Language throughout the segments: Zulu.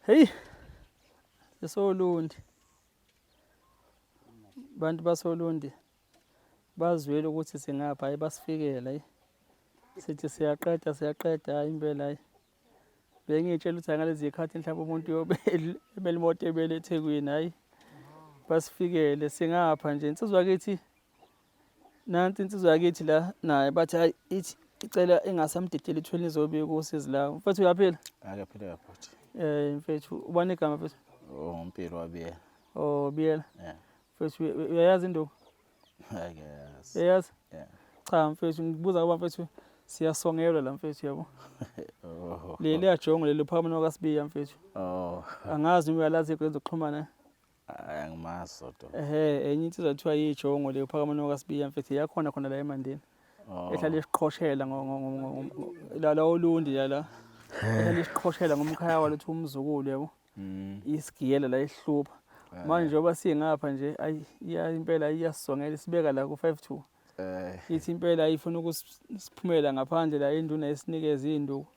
Hey. SisoLundi. Bantu basoLundi bazwile ukuthi singapha hayi basifikela hayi. Sithi siyaqeda siyaqeda hayi impela hayi. Bengiyitshela ukuthi ngalezi zikhathi mhlawumbe umuntu uyobe emele imoto ebele eThekwini hayi. Basifikele singapha nje insizwa kithi Nansi insizwa yakithi la naye bathi hayi ithi icela ingasamdedela ithweni izobika usizi la. Mfethu uyaphila? Hayi kaphila kabhuti. Eh mfethu ubani igama mfethu? Oh uMpilo waBiyela. Oh Biyela. Yeah. Mfethu uyayazi induku? Hayi ngiyayazi. Uyayazi? Yeah. Cha mfethu ngibuza ngoba mfethu siyasongelwa la mfethu yabo. Oh. Leli yajongo leli phakathi nokaSibiya mfethu. Oh. Angazi noma uyalazi inkundla zokuxhumana. Hayi angimazi kodwa. Ehhe enye insizwa kuthiwa yijongo leyo phakama nokaSibiya mfethu yakhona khona la eMandeni. Oh. Ehlala isiqhoshela la la olundi la la. Ehlala isiqhoshela ngomkhaya walo uthi umzukulu yabo. Isigiyela la ihlupha. Manje njengoba singapha nje ayi iya impela iyasongela isibeka la ku 52. Eh. Ithi impela ifuna ukusiphumela ngaphandle la induna isinikeze induku.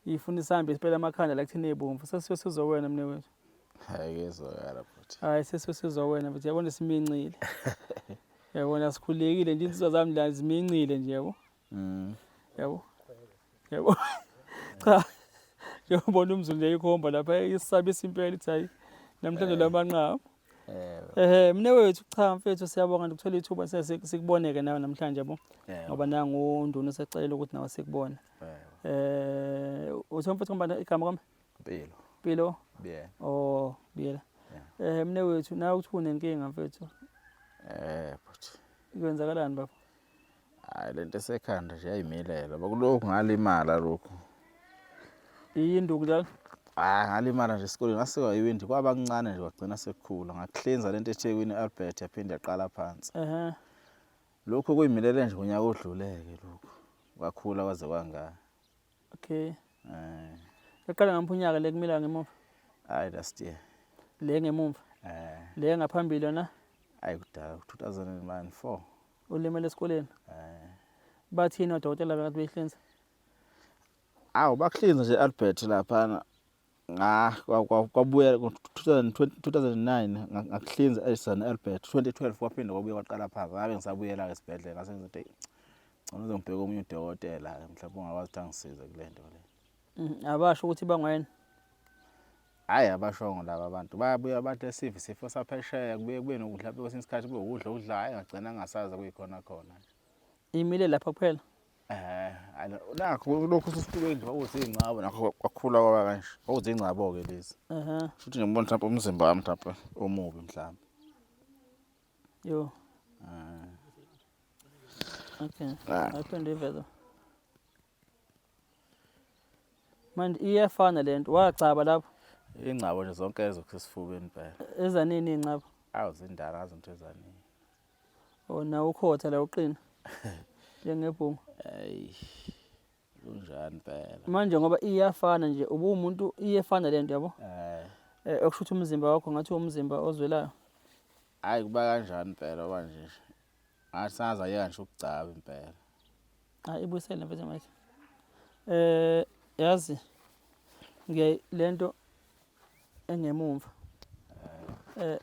Ifuna isambe isipela amakhanda la kuthina ebomvu. Sesiyosizowena mnewethu. Hayi kezwakala bhuti. Hayi sesiyosizwa wena mfethu yabona simincile. Yabona sikhulekile nje insizwa zami la zimincile nje yabo. Yabo. Yabo. Cha. Njengobona umzulu nje ikhomba lapha isabisa impela ithi hayi namhlanje lamanqamu. Ewe. Ehhe mne wethu cha mfethu siyabonga nje ukuthola ithuba sikuboneke nawe namhlanje yabo. Ngoba nangu unduna usecela ukuthi nawe sikubone. Ewe. Eh uthi mfethu ngibani igama kwami? Mpilo. Mpilo. Biyela. Oh, Biyela. Yeah. Eh mne wethu nawe uthi unenkinga mfethu. Eh bhuti. Kwenzakalani baba? Hayi lento esekhanda nje yayimilela. Bakulokhu ngalimala lokhu. Iyinduku njalo. Ah ngalimala nje esikoleni ngasikwa iwindi kwaba kuncane nje kwagcina sekukhula. Ngakuhlinza lento eThekwini Albert yaphinde yaqala phansi. Ehhe. Lokhu kuyimilele nje ngonyaka odluleke lokhu. Kwakhula kwaze kwangaka. Okay. Eh. Yaqala ngamuphi unyaka le kumila ngemuva? Hayi last year. Le ngemumva. Eh. Le ngaphambili yona Hayi kudala 2004. ulimele esikoleni. Eh. Bathini odokotela bekathi beyihlinza? Awu bakuhlinza nje Albert laphana. Nga kwabuya ngo-2020 2009 ngakuhlinza eSan Albert 2012 kwaphinde kwabuya kwaqala phansi ngabe ngisabuyela ke esibhedlela ngase ngizothi "Eyi, ngcono uze ngibheke omunye udokotela ke mhlawumbe ungakwazi ukuthi angisize kule nto le. Abasho ukuthi bangwena. Hhayi abashongo laba abantu bayabuya bathi lesifa isifo saphesheya kubuye kube nokudla kwesinye isikhathi kube ukudla okudlayo hhayi ngagcina ngingasazi okuyikhona khona nje. Imile lapha kuphela. Eh, nakho lokhu sesifike nje kwakuzingcabo nakho kwakhula kwaba kanje. Kwakuzingcabo-ke lezi. Ehhe. Futhi ngibona mhlawumbe umzimba wami mhlawumbe omubi mhlawumbe. Yo. Eh. Okay. Ah. Ayiphinde iveze. Manje iyafana lento. Wagcaba lapho. Ingcabo nje zonke ezokusesifubeni impela. Ezanini ingcabo? Awu zindala ngazi into ezanini. Oh nawe ukhotha la uqina. Njengebhungu. Ayi. Kunjani impela. Manje ngoba iyafana nje ubuwumuntu iyefana lento yabo. Eh. Eh okusho ukuthi umzimba wakho ngathi umzimba ozwelayo. Hayi kuba kanjani impela ngoba nje. Ngathi sangaze ayeka nje ukugcaba impela. Hayi ibuyisele mfethu mike. Eh yazi ngiyayi lento engemumva. Eh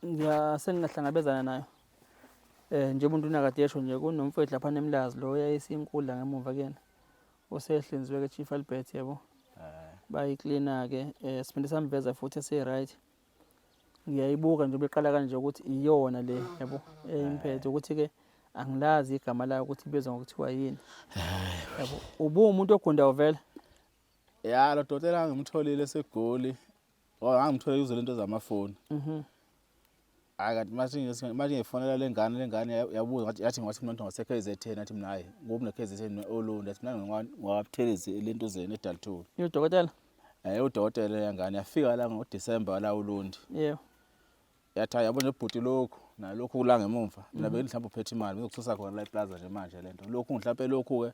ngiyasengingahlangabezana nayo. Eh njengoba umuntu unakade esho nje kunomfowethu lapha nemlazi lo yayisinkundla ngemuva kuyena. Osehlinziwe ke Chief Albert yabo. Bayiklina ke eh siphinde samveza futhi ese right. Ngiyayibuka nje beqala kanje ukuthi iyona le yabo emphethe ukuthi ke angilazi igama layo ukuthi ibizwa ngokuthiwa yini. Yabo ubuwumuntu ogundayo vele. Ya lo dokotela ngimtholile eseGoli. Oh ngangimtholile kuzo lento zamafoni. Hayi kanti manje manje ngifonela lengane lengane yabuza ngathi yathi ngathi mina ngase KZN athi mina hayi ngoba ne KZN Olundi athi mina ngwabuthelezi lento zeni eDalton. Udokotela? Eh udokotela yangane yafika la ngoDecember la uLundi. Yebo. Yathi hayi yabona ebhuti lokhu nalokhu kula ngemumva mina bengithi mhlawumbe uphethe imali ngizokususa khona la eplaza nje manje lento. Lokhu mhlawumbe lokhu ke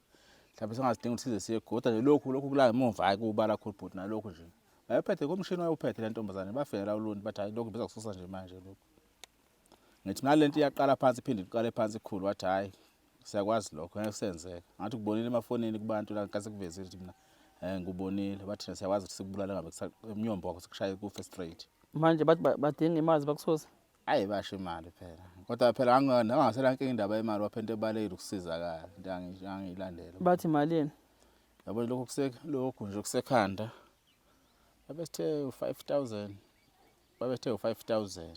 mhlawumbe singazidinga ukuthi size siye kodwa nje lokhu lokhu kula ngemumva hayi kubala kakhulu bhuti nalokhu nje. Wayephethe komshini wayewuphethe le ntombazane bafika la uLundi bathi hayi lokhu bezakususa nje manje lokhu. Ngithi mina lento iyaqala phansi iphinde iqale phansi ikhulu wathi hayi siyakwazi lokho ngeke kusenzeka. Ngathi kubonile emafonini kubantu la ngase kuvezile ukuthi mina Ngikubonile bathi siyakwazi ukuthi sikubulale ngabe umnyombo wakho sikushaye kufe straight. Manje bathi badinga imali bakususa. Ayi basho imali phela. Kodwa phela ngangasela nkinga indaba yemali waphela into ebalekile ukusizakala. Into angiyilandela. Bathi malini? Yabo lokhu kuse lokhu nje kusekhanda. Babethe u5000. Babethe u5000.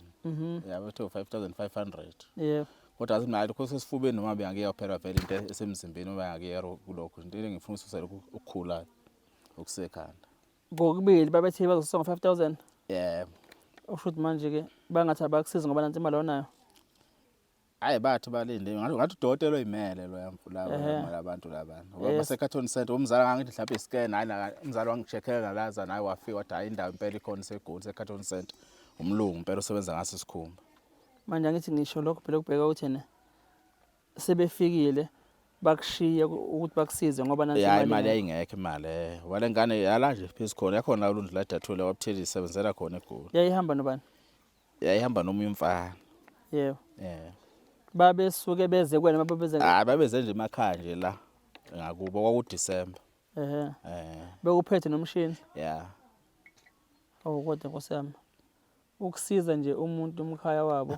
Yeah, babethe u5500. Yebo. Kodwa athi mina lokho sesifubeni noma bengakuya phela vele into esemzimbeni noma bengakuya kulokho. Into engifuna ususa lokhu okukhulayo okusekhanda. Kokubili babethe bazosusa ngo-5000. Yebo. Okusho ukuthi manje-ke bangathi abakusizi ngoba nansi imali onayo. Hayi bathi balinde ngathi ngathi udokotela oyimele lo laba labantu laba. Ngoba baseCarton Center umzala ngangithi mhlawumbe iscan hayi la umzala wangicheckela nalaza naye wafika wathi hayi indawo impela ikhona iseGoli seCarton Center. Umlungu impela osebenza ngaso isikhumba. Manje angithi ngisho lokho phela ukubheka ukuthi ene sebefikile bakushiye ukuthi bakusize ngoba nansi imali imali yayingekho imali eh wale ngane yala nje phezu khona yakhona la ulundlu la dathule wabutheli isebenzela khona eGoli. Yayihamba nobani? Yayihamba nomunye umfana. Yebo. Yeah. Babesuke beze kuwena babeze. Hayi babeze nje emakhaya nje la ngakubo kwaku December. Ehhe. Eh. Bekuphethe nomshini. Yeah. Oh kodwa Nkosi yami. Ukusiza nje umuntu umkhaya wabo.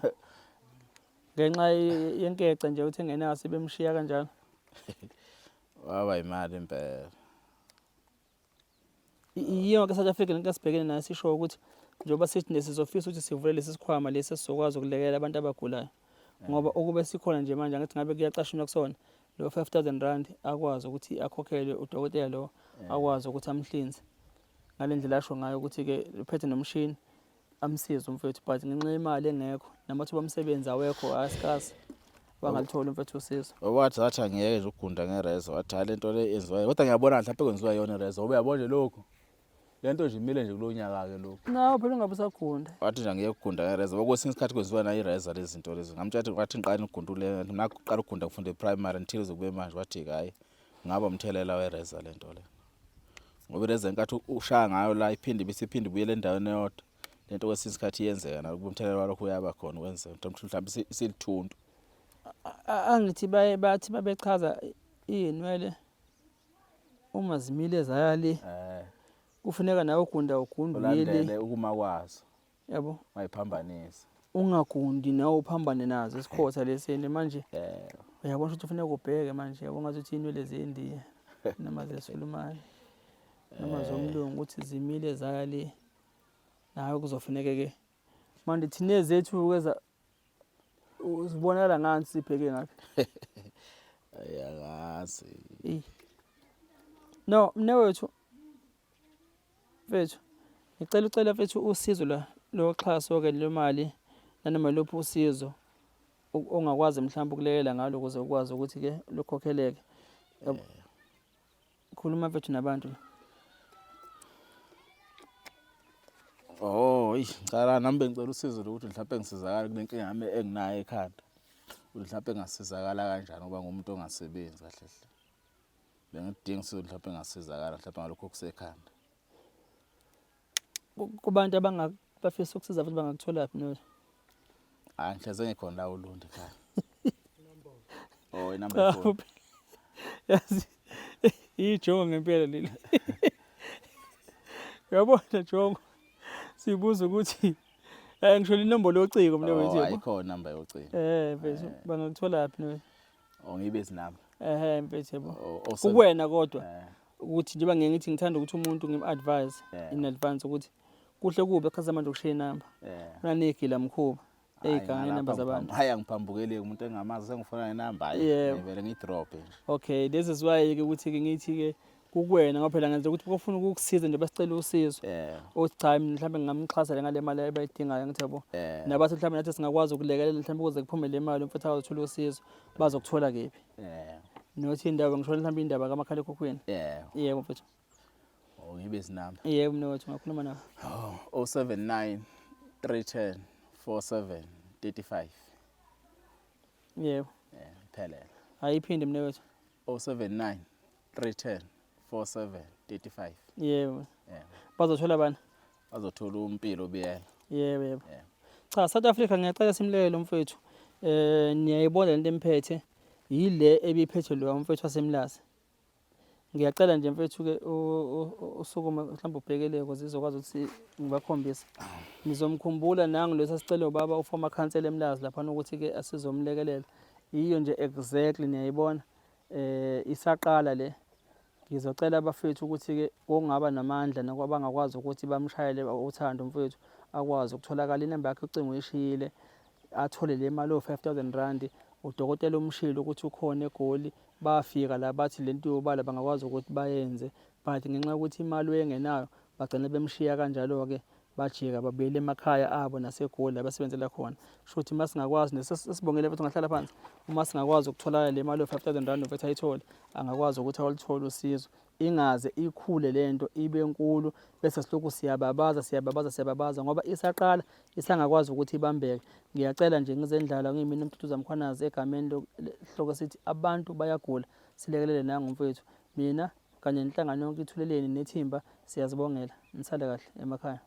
Ngenxa yenkece nje uthi engenaso bemshiya kanjalo. Waba imali impela. Iyonke South Africa lento esibhekene nayo sisho ukuthi njengoba sithi nesizofisa ukuthi sivule lesi sikhwama lesi esizokwazi ukulekelela abantu abagulayo ngoba ukube sikhona nje manje angithi ngabe kuyacashunwa kusona lo 5000 rand akwazi ukuthi akhokhelwe udokotela lo akwazi ukuthi amhlinze ngale ndlela asho ngayo ukuthi-ke uphethe nomshini amsize umfethu but ngenxa yemali engekho namathuba omsebenzi awekho asikazi bangaluthola umfethu usizo. Wathi wathi angiyeke nje ukugunda ngereza wathi hayi lento le yenziwa kodwa ngiyabona mhlawumbe kwenziwa yona ireza ngoba uyabona nje lokhu le nto nje imile nje kulo nyaka-ke lokhu Nawe phela ungabe usagunda. Wathi nje angiyeke ukugunda ngereza ngoba kwesinye isikhathi kwenziwa nayo ireza lezi zinto lezi. Ngamtshela ukuthi wathi ngiqale ukugunda ule mina kuqala ukugunda ngifunda e-primary until kuze kube manje wathi hhayi ngaba umthelela wereza le nto le. Ngoba ireza ngenkathi ushaya ngayo la iphinde ibise iphinde ibuyele endaweni eyodwa. Lento kwesinye isikhathi iyenzeka nayo kuba umthelela walokho uyaba khona wenzeka mhlawumbe isilithuntu. Angithi baye bathi babechaza iy'nwele uma zimile zaya le kufuneka nawe ugunda ugunda uye le. Ulandele ukuma kwazo. Yabo. Ungayiphambanisi. Ungagundi nawe uphambane nazo isikhotha lesini manje. Uyabona ukuthi kufuneka ubheke manje yabo ngathi uthi inwele zendiya noma zesulumane noma zomlungu ukuthi zimile zaya le. Nawe kuzofuneka ke manje thina ezethu ke uzibonakala ngani sibheke ngaphi? Ayakazi. Eyi. No, mnewethu mfethu ngicela ucela mfethu usizo la loxhaso ke lwemali nanoma luphi usizo ongakwazi mhlawumbe ukulekelela ngalo ukuze ukwazi ukuthi ke lukhokheleke. Khuluma mfethu nabantu la. Oh, eish, ngicela nami bengicela usizo lokuthi mhlawumbe ngisizakale kule nkinga yami enginayo ekhanda. Ukuthi mhlawumbe ngingasizakala kanjani ngoba ngumuntu ongasebenzi kahle hle. Bengidinga usizo mhlawumbe ngingasizakala mhlawumbe ngalokho okusekhanda. Kubantu abangabafisa ukusiza futhi bangakutholaphi no? Hayi ngihleze ngikhona la uLundi ekhaya. Oh, inamba yefoni. Yazi ijongo ngempela leli. Uyabona jongo. Sibuza ukuthi ngisho inombolo yocingo mina Oh, wethu. ayikho inamba yocingo. Mfethu bangakutholaphi no? Oh, ngibe izinamba. Ehhe mfethu yebo. Oh, oh, seven. Kuwena kodwa ukuthi njengoba ngiye ngithi ngithanda ukuthi umuntu ngim-advise in advance ukuthi kuhle kubi echaza manje ukushiya inamba. Kunanegila mkhuba eyiganga inamba zabantu. Hayi angiphambukeli umuntu engamazi sengifuna inamba hayi ngivele ngidrop nje. Okay, this is why ke ukuthi ke ngithi ke kukwena ngoba phela ngenza ukuthi bafuna ukukusiza nje basicela usizo. Uthi cha mina mhlawumbe ngingamxhasa le ngale mali abayidingayo ngithi yabo. Nabathi mhlawumbe nathi singakwazi ukulekelela mhlawumbe ukuze kuphume le mali umfethu azothola usizo bazokuthola kephi. Nothi indaba ngisho mhlawumbe indaba kamakhalekhukhwini. Yebo mfethu. Oh ngibe izinamba. Yebo mnewethu ngakhuluma nawe. Oh 079 310 47 35. Yebo. Yeah, iphelele. Ayiphinde mnewethu. 079 310 47 35. Yebo. Yeah. Bazothola bani? Bazothola uMpilo Biyela. Yebo yebo. Yeah. Cha South Africa ngiyacela simlele umfethu. Niyayibona lento emphethe yile ebiphethe lo mfethu waseMlazi. Ngiyacela nje mfethu-ke usukume mhlawumbe ubhekele ukuze izokwazi ukuthi ngibakhombise. Nizomkhumbula nangu lo sasicele ubaba uformer council eMlazi laphana ukuthi-ke asizomlekelela. Yiyo nje exactly niyayibona. Eh isaqala le. Ngizocela abafethu ukuthi-ke kongaba namandla nakwabangakwazi ukuthi bamshayele uthando mfethu akwazi ukutholakala inamba yakhe ucingo uyishiyile athole le mali o-5000 rand udokotela umshilo ukuthi ukhona eGoli Bafika la bathi lento yobala bangakwazi ukuthi bayenze but ngenxa yokuthi imali wayengenayo bagcina bemshiya kanjalo-ke bajika babuyela emakhaya abo naseGoli la basebenzela khona. Kusho ukuthi uma singakwazi sesibongele futhi ungahlala phansi uma singakwazi ukutholakala le mali yo-5 000 rand mfethu ayithole angakwazi ukuthi awuluthole usizo ingaze ikhule lento ibe nkulu bese silokhu siyababaza siyababaza siyababaza ngoba isaqala isangakwazi ukuthi ibambeke. Ngiyacela nje ngizendlala ngiyimina uMduduzi Mkhwanazi egameni lesihloko sithi abantu bayagula silekelele nangu mfowethu. Mina kanye nenhlangano yonke iThuleleni nethimba siyazibongela. Nisale kahle emakhaya.